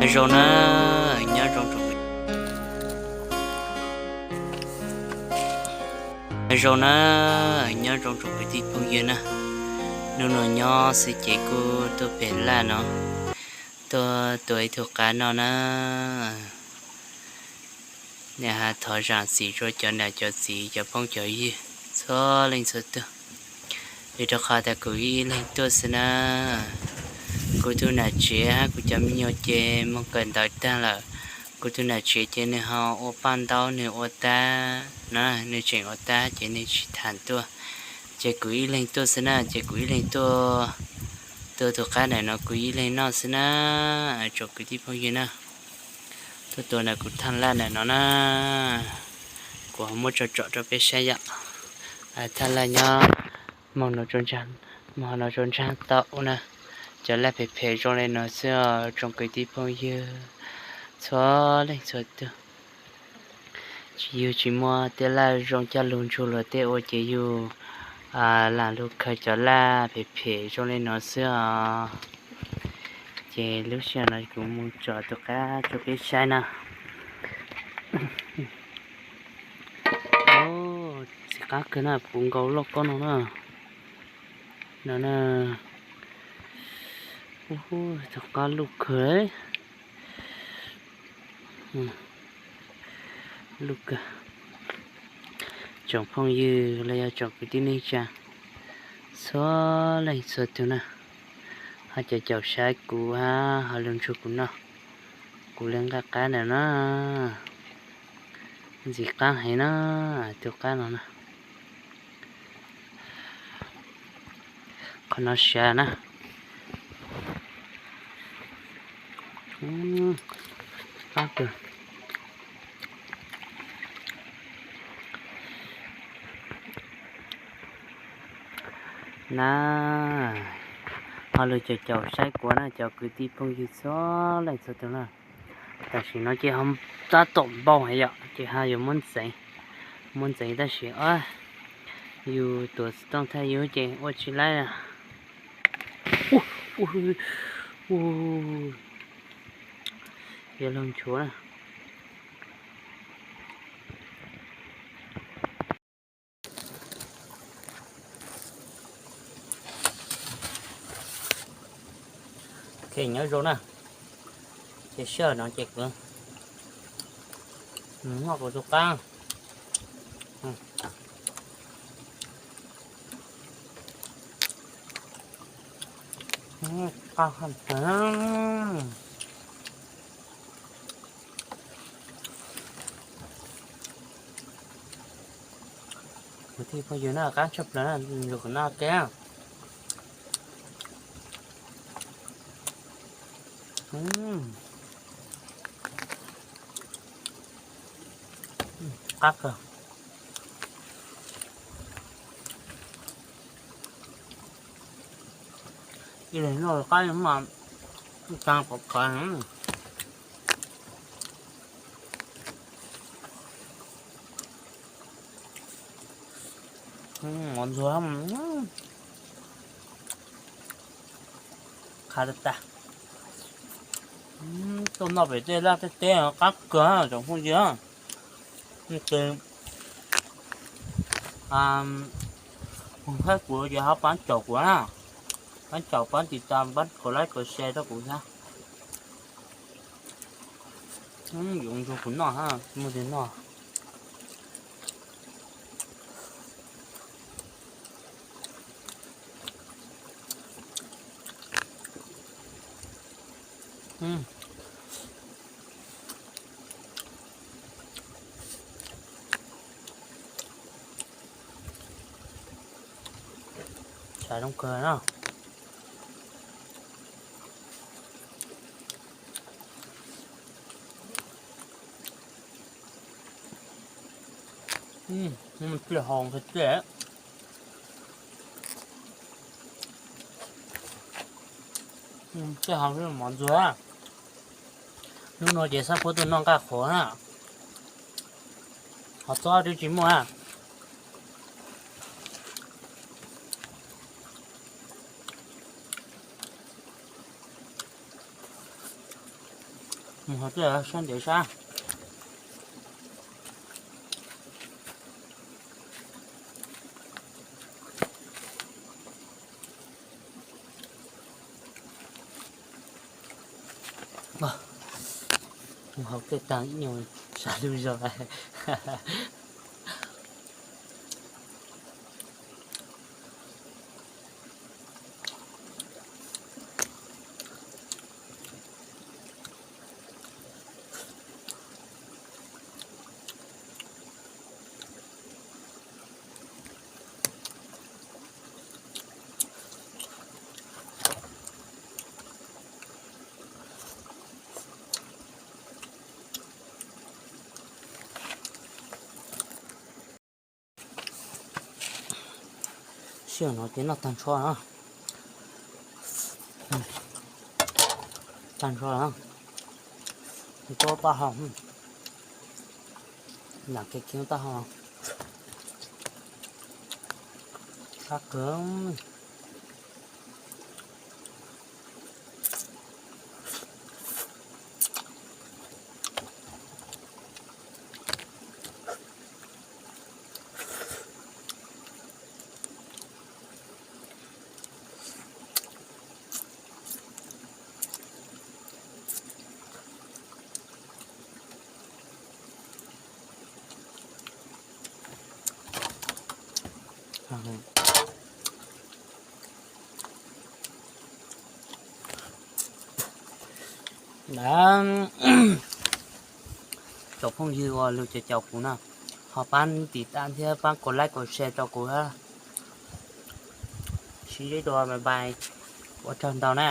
Nyob zoo na, nyob zoo tsoom kwv, nyob zoo na, nyob zoo tsoom kwv tij phooj ywg na. Hnub no nyob xwb ces kuj tuaj pem laj no, tuaj tua ib tug qab noj na. Nim no thov zam txim rau cov niam cov txiv cov phooj cov ywg txhua leej txhua tug, vim rau qhov tias kuv ib leeg tuaj xwb na. Kuv tus nam tsev hab kuv cov me nyuam ces moog kawm ntawv taag lawm. Kuv tus nam tsev ces nwg ho ua paj ntaub nwg ua tab no, nwg tseem ua tab ces nwg tsis tham tuaj. Ces kuv ib leeg tuaj xwb na, ces kuv ib leeg tuaj tua tug qab ntawm no kuv ib leeg noj xwb na, tsoom kwv tij phooj ywg na. Tuaj tua ntawm kuv thaaj laj ntawm no na. Kuv ho muab tsom tsom rau peb saib yom. Thaaj laj nyob moog no, moog no rau nraag tau na. Cov laj phem phem zoo le no xwb os tsoom kwv tij phooj ywg txhua leej txhua tug. Yug tsis muaj tej laj zoo coj lug ntsug luag tej ua ces yug laam lug khaws cov laj phem phem zoo le no xwb os. Ces lub sij hawm no kuv mus tsom tus qab rau peb saib na. Txiv qab kawg na, puv nkaus loj koj no na. No na, tus qab luj kawg. Luj kawg. Tsoom phooj ywg los yog tsoom kwv tij neej tsa txhua leej txhua tug na, ho caum caum saib kuv hab ho lug ntsug kuv noj, kuv le nqaj qab ntawm na. Ntxim qab heev na, tus qab no na. Qhov no siav na. Qab kawg na. Ho lug caum caum saib kuv na cov kwv tij phooj ywg txhua leej txhua tug na. Tam sim no ces ho tab tom npau heev yom, ces ho yuav muab ntxeev, muab ntxeev tab sis yus tuav xov tooj thaj yus ces ua tsis laib. Yuav lug nchuav na. Ok, nyob zoo na. Ces sij hawm no ces kuv noj kuv tus qab. Qab hab. Kwv tij phooj ywg na, qab tshaj plaws na, lug kuv noj ke. Qab kawg. Ib leeg noj qab mas tsaa qhov khav. Mov ntxuag qab tag tag. Tuaj noj pem tej laj tej teb qab kawg tsoom phooj ywg. Ces mus saib kuv ces ho pab caum kuv na, pab caum pab tiv tas pab kaum like kaum share rau kuv thiab. Yuav ntsuag kuv noj, muaj tig noj. Tshav zoo kawg na. Pliag haus kawg tiag. Pliag haus mov ntxuag. Hnub no ces xab phuab tuaj noj nqaj qhuav na. Hov txob twb tsis muaj na. Mus hauv twj ywm sab ntev sab. Mus hauv twj ywm tag ib nyuag sab lug zog. Sij hawm no ces noj tag nrho na. Tag nrho na. Nws tuaj taub hau. Lam kiag kiag taub hau. Sab kawg. Tsoom phooj ywg uas lug caum caum kuv no, ho pab nias tab thiab pab kom like kom share rau kuv hab. Sib ntsib dua, bye bye, ua tsaug ntau na.